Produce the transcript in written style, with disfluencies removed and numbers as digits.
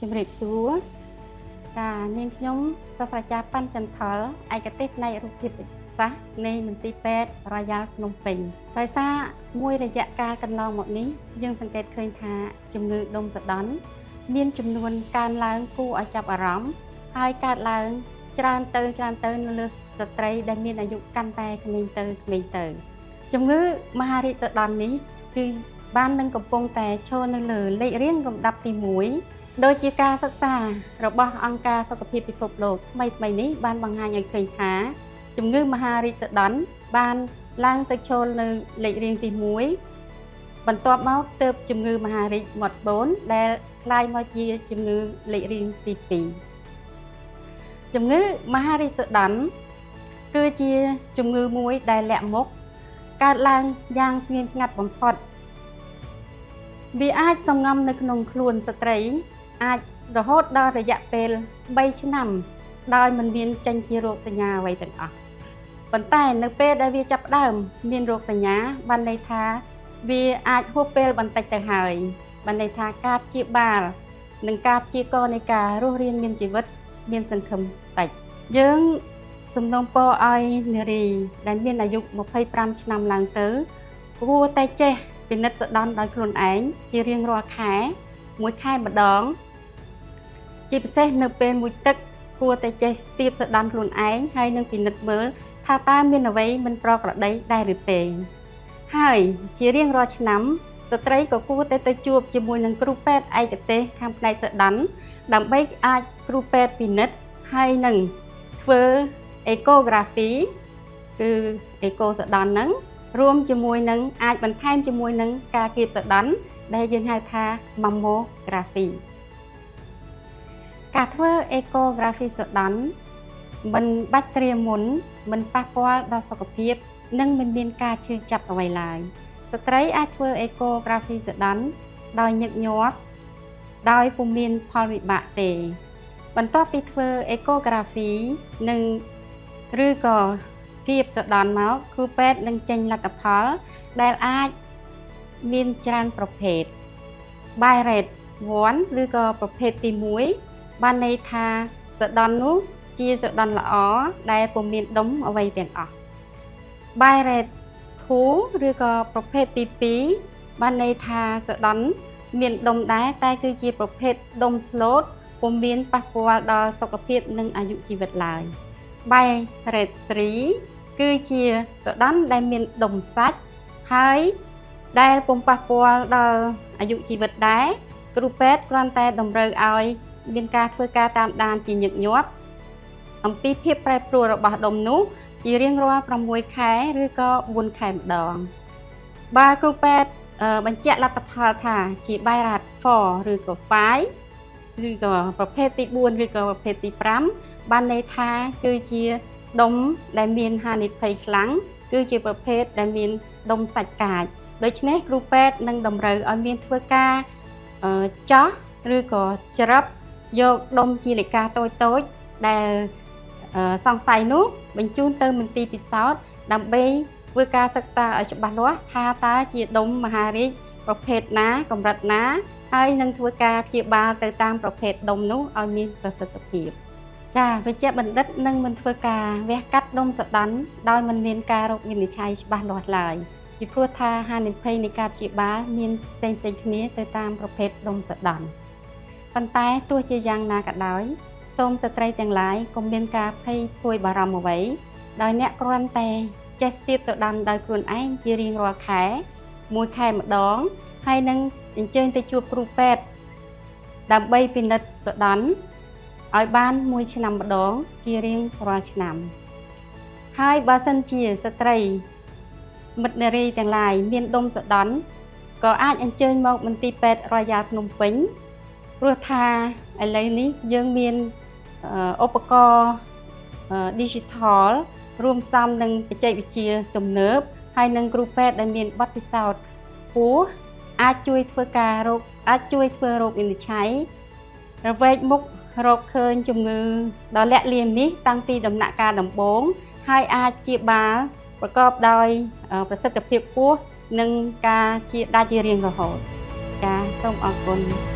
ជំរាបសួរចានាងខ្ញុំសាស្ត្រាចារ្យប៉ាន់ចន្ទថុលឯកទេសផ្នែករូបភាពវិទ្យាសាស្ត្រនៃមន្ទីរពេទ្យរ៉ូយ៉ាល់ភ្នំពេញដោយសារមួយរយៈកាលកន្លងមកនេះយើងសង្កេតឃើញថាជំងឺដុំសដន់មានចំនួនកើនឡើងគួរឲ្យចាប់អារម្មណ៍ហើយកើតឡើងច្រើនទៅច្រើនទៅនៅលើស្ត្រីដែលមានអាយុកាន់តែក្មេងទៅក្មេងទៅជំងឺមហារីកសដន់នេះគឺបាននឹងកំពុងតែឈរនៅលើលេខរៀងលំដាប់ទី1 ដូចជាការសិក្សារបស់អង្គការសុខភាពពិភពលោកថ្មីៗនេះបានបង្ហាញឲ្យឃើញថាជំងឺមហារីកសដន់បានឡើងទៅចូលនៅលេខរៀងទី1បន្ទាប់មកទើបជំងឺមហារីកមាត់បូនដែលក្លាយមកជាជំងឺលេខរៀងទី2ជំងឺមហារីកសដន់គឺជាជំងឺមួយដែលលាក់មុខកើតឡើងយ៉ាងស្ងៀមស្ងាត់បំផុតវាអាចសំងំនៅក្នុងខ្លួនស្ត្រីអាចរហូតដល់រយៈពេល3ឆ្នាំដោយមិនមានចេញជារោគសញ្ញាអ្វីទាំងអស់ប៉ុន្តែនៅពេលដែលវាចាប់ផ្ដើមមានរោគសញ្ញាបានន័យថាវាអាចហួសពេលបន្តិចទៅហើយបានន័យថាការព្យាបាលនិងការព្យាករណ៍នៃការរស់រានមានជីវិតមានសង្ឃឹមតិចយើងសំណូមពរឲ្យនារីដែលមានអាយុ25ឆ្នាំឡើងទៅគួរតែចេះពិនិត្យសដន់ដោយខ្លួនឯងជារៀងរាល់ខែមួយខែម្ដងជាពិសេសនៅពេលមួយទឹកគួរតែចេះស្ទាបសដន់ខ្លួនឯងហើយនឹងពិនិត្យមើលថាតើមានអ្វីមិនប្រក្រតីដែរឬទេហើយជារៀងរាល់ឆ្នាំស្ត្រីក៏គួរតែទៅជួបជាមួយនឹងគ្រូពេទ្យឯកទេសខាងផ្នែកសដន់ដើម្បីអាចគ្រូពេទ្យពិនិត្យហើយនឹងធ្វើអេកូក្រាហ្វីគឺអេកូសដន់ហ្នឹងរួមជាមួយនឹងអាចបន្ថែមជាមួយនឹងការគៀបសដន់ដែលយើងហៅថាម៉ាម៉ូក្រាហ្វីការធ្វើអេកូក្រាហ្វីសដន់មិនបាច់ត្រៀមមុនមិនប៉ះពាល់ដល់សុខភាពនិងមិនមានការឈឺចាប់អ្វីឡើយស្ត្រីអាចធ្វើអេកូក្រាហ្វីសដន់ដោយញឹកញាប់ដោយពុំមានផលវិបាកទេបន្ទាប់ពីធ្វើអេកូក្រាហ្វីនិងឬក៏គៀបសដន់មកគ្រូពេទ្យនឹងចេញលទ្ធផលដែលអាចមានច្រើនប្រភេទ BI-RADS 1ឬក៏ប្រភេទទី1បានន័យថាសដន់នោះជាសដន់ល្អដែលពុំមានដុំអ្វីទាំងអស់ BI-RADS 2ឬក៏ប្រភេទទី2បានន័យថាសដន់មានដុំដែរតែគឺជាប្រភេទដុំស្លូតពុំមានប៉ះពាល់ដល់សុខភាពនិងអាយុជីវិតឡើយ BI-RADS 3គឺជាសដន់ដែលមានដុំសាច់ហើយដែលពុំប៉ះពាល់ដល់អាយុជីវិតដែរគ្រូពេទ្យគ្រាន់តែតម្រូវឲ្យមានការធ្វើការតាមដានជាញឹកញាប់អំពីភាពប្រែប្រួលរបស់ដុំនោះជារៀងរាល់6ខែឬក៏4ខែម្ដងបើគ្រូពេទ្យបញ្ជាក់លទ្ធផលថាជា BI-RADS 4ឬក៏5ឬក៏ប្រភេទទី4ឬក៏ប្រភេទទី5បានន័យថាគឺជាដុំដែលមានហានិភ័យខ្លាំងគឺជាប្រភេទដែលមានដុំសាច់កាចដូច្នេះគ្រូពេទ្យនឹងតម្រូវឲ្យមានធ្វើការចោះឬក៏ច្រឹបយកដុំជាលិកាតូចតូចដែលសង្ស័យនោះបញ្ជូនទៅមន្ទីរពិសោធន៍ដើម្បីធ្វើការសិក្សាឲ្យច្បាស់លាស់ថាតើជាដុំមហារីកប្រភេទណាកម្រិតណាហើយនឹងធ្វើការព្យាបាលទៅតាមប្រភេទដុំនោះឲ្យមានប្រសិទ្ធភាពចាវេជ្ជបណ្ឌិតនឹងមិនធ្វើការវះកាត់ដុំសដន់ដោយមិនមានការរោគវិនិច្ឆ័យច្បាស់លាស់ឡើយពីព្រោះថាហានិភ័យនៃការព្យាបាលមានផ្សេងៗគ្នាទៅតាមប្រភេទដុំសដន់ប៉ុន្តែទោះជាយ៉ាងណាក៏ដោយសូមស្ត្រីទាំងឡាយកុំមានការភ័យព្រួយបារម្ភអ្វីដោយអ្នកគ្រាន់តែចេះស្ទាបសដន់ដោយខ្លួនឯងជារៀងរាល់ខែមួយខែម្ដងហើយនឹងអញ្ជើញទៅជួបគ្រូពេទ្យដើម្បីពិនិត្យសដន់ឲ្យបានមួយឆ្នាំម្ដងជារៀងរាល់ឆ្នាំហើយបើសិនជាស្ត្រីមិត្តនារីទាំងឡាយមានដុំសដន់ក៏អាចអញ្ជើញមកមន្ទីរពេទ្យរ៉ូយ៉ាល់ភ្នំពេញព្រោះថាឥឡូវនេះយើងមានឧបករណ៍ Digital រួមផ្សំនឹងបច្ចេកវិទ្យាទំនើបហើយនឹងគ្រូពេទ្យដែលមានបទពិសោធន៍ខ្ពស់អាចជួយធ្វើការរោគអាចជួយធ្វើរោគវិនិច្ឆ័យរវែកមុខរកឃើញជំងឺដ៏លាក់លៀមនេះតាំងពីដំណាក់កាលដំបូងហើយអាចព្យាបាលប្រកបដោយប្រសិទ្ធភាពខ្ពស់និងការជាដាច់ជារៀងរហូតចាសូមអរគុណ។